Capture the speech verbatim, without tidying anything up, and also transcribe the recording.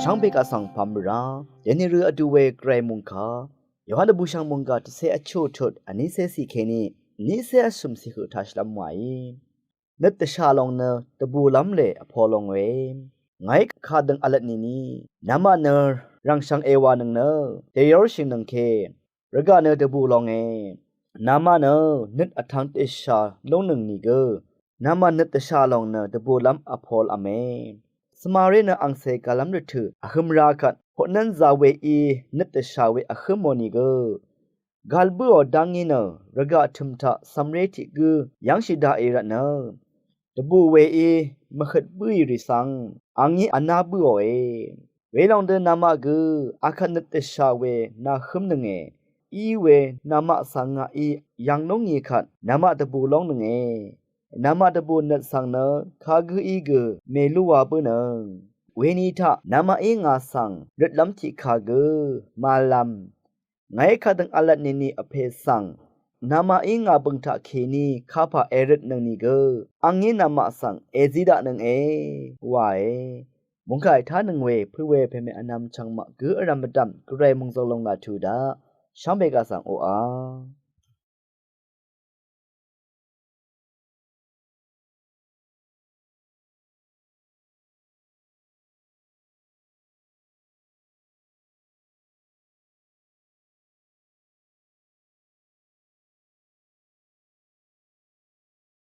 Shvngbe kaq svng pàmvrá dènìrø vdu we gvray mungkà Yohan dvbùshv̀ng mungkà tiqcé vchuq tut vnícé ciq kèní vnícé vshø̀m ciq høq taq shvlv́m wàí. Nøt dvshà lòng nø dvbùlv́m lè vpo long we. Ngàí kadøng vlvt nìni, namaq nø rv̀ngshvng èwànøng nø dèyórshìnøng ke. Rvgaq nø dvbù longe. Namaq nø nøt vtvng dvshà lúngnøng nìgø, namaq nøt dvshà lòng nø dvbùlv́m vpolv́me. Svmaré nø angcè gàlv́m rvtø̀ vhø̄m ra kvt, hoqnv́n za weí nøt dvshà we vhǿm mò nìgø, gvl bǿò dá ngí nø rvgaq tø̀m taq cv̄mré tiq gǿ yv́ngshì daqì rvtnø, dvbù weí mvhøt bǿì rì svng a ngí vná bǿòe. Welòng dø namaq gø akvt nøt dvshà we nàhǿmnønge. Í we namaq svng ngàí yv̀ng lúngì kvt namaq dvbù lóngnønge. Namaq dvbù nøt svng nø kagǿí gø mèlúwa bǿnøng. Weni taq namaqí ngà svng røtlv́m tiqkà gø màlv̄m. Ngàí kadøng vlvt nìni vpè svng namaqí ngà bø̀ng taqkèní kapà èrøtnøng nìgø, a ngí namaq svng èzí daqnønge wae. Mungkà ètánøng we pø̄ we pèmè vnvm chv̀ng maq gǿ vrv̀m vdv̀m gvray mòngzø̀ng lòng laq tuq daq shvngbe kaq svng oqà.